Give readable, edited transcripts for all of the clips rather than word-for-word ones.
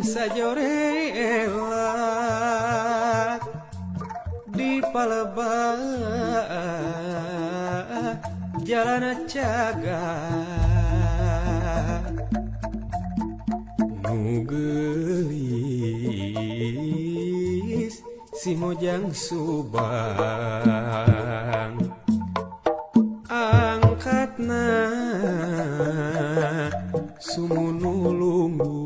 Ngan sajorelak di palebah jalan cagak nu geulis si Mojang Subang angkatna sumunu lungguh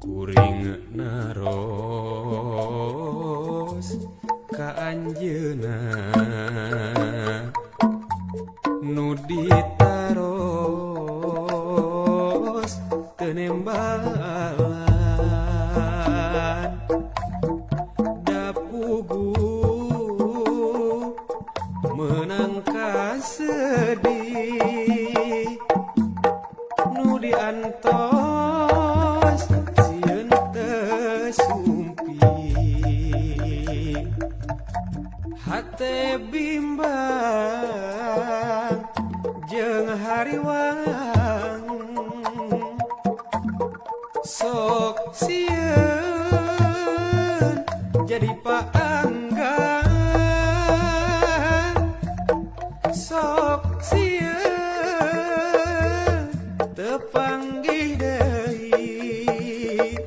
kuring naros ka anjeunna nu ditaros teu nembalan da puguh meunang kasedih nu diantos sieun teu sumpi hate bimbang jeung hariwang sok sieun jadi paanggang sok sieun teu panggih deui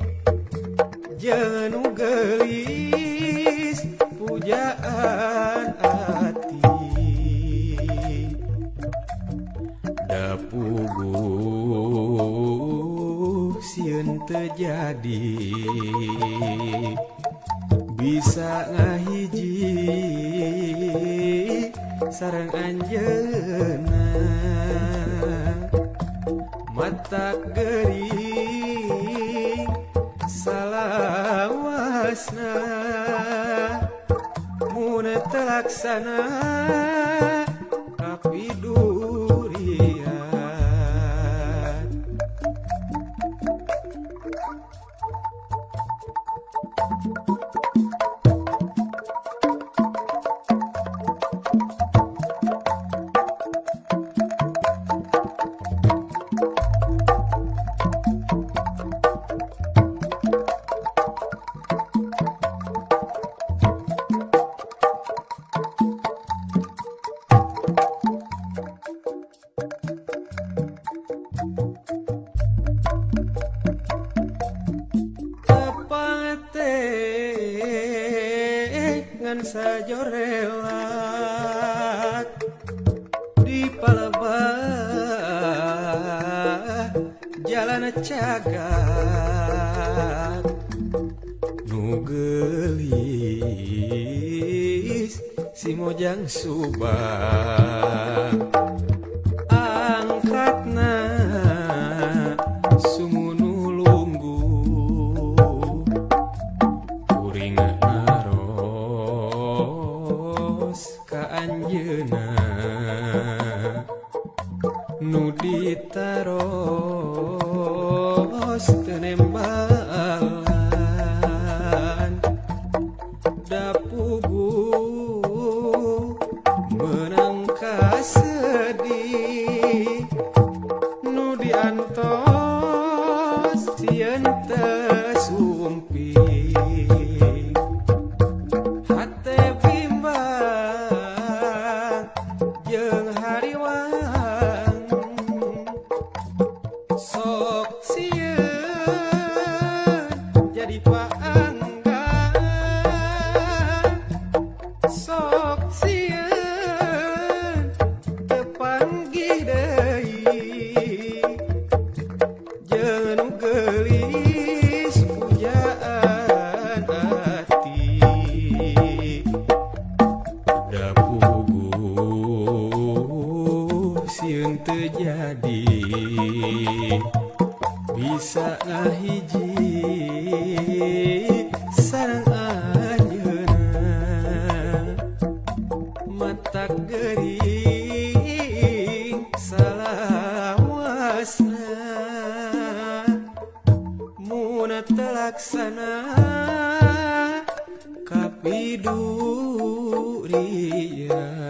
jeung nu geulis pujaan ati da puguh sieun teu jadi bisa ngahiji sareng anjeunna mata gering salawasna mun teu laksana kapidurian. Ngan sajorelak di palebah jalan cagak nu geulis si Mojang Subang angkatna sumunu lungguh kuring ka anjeunna nu ditaros teu nembalan da puguh meunang kasedih nu diantos sieun teu sumpi hate bimbang jeung hariwang sok sieun jadi paanggang sok sieun teu panggih deui jeung nu geulis pujaan ati da puguh sieun teu jadi bisa ngahiji sareng anjeunna mata gering salawasna mun teu laksana kapidurian.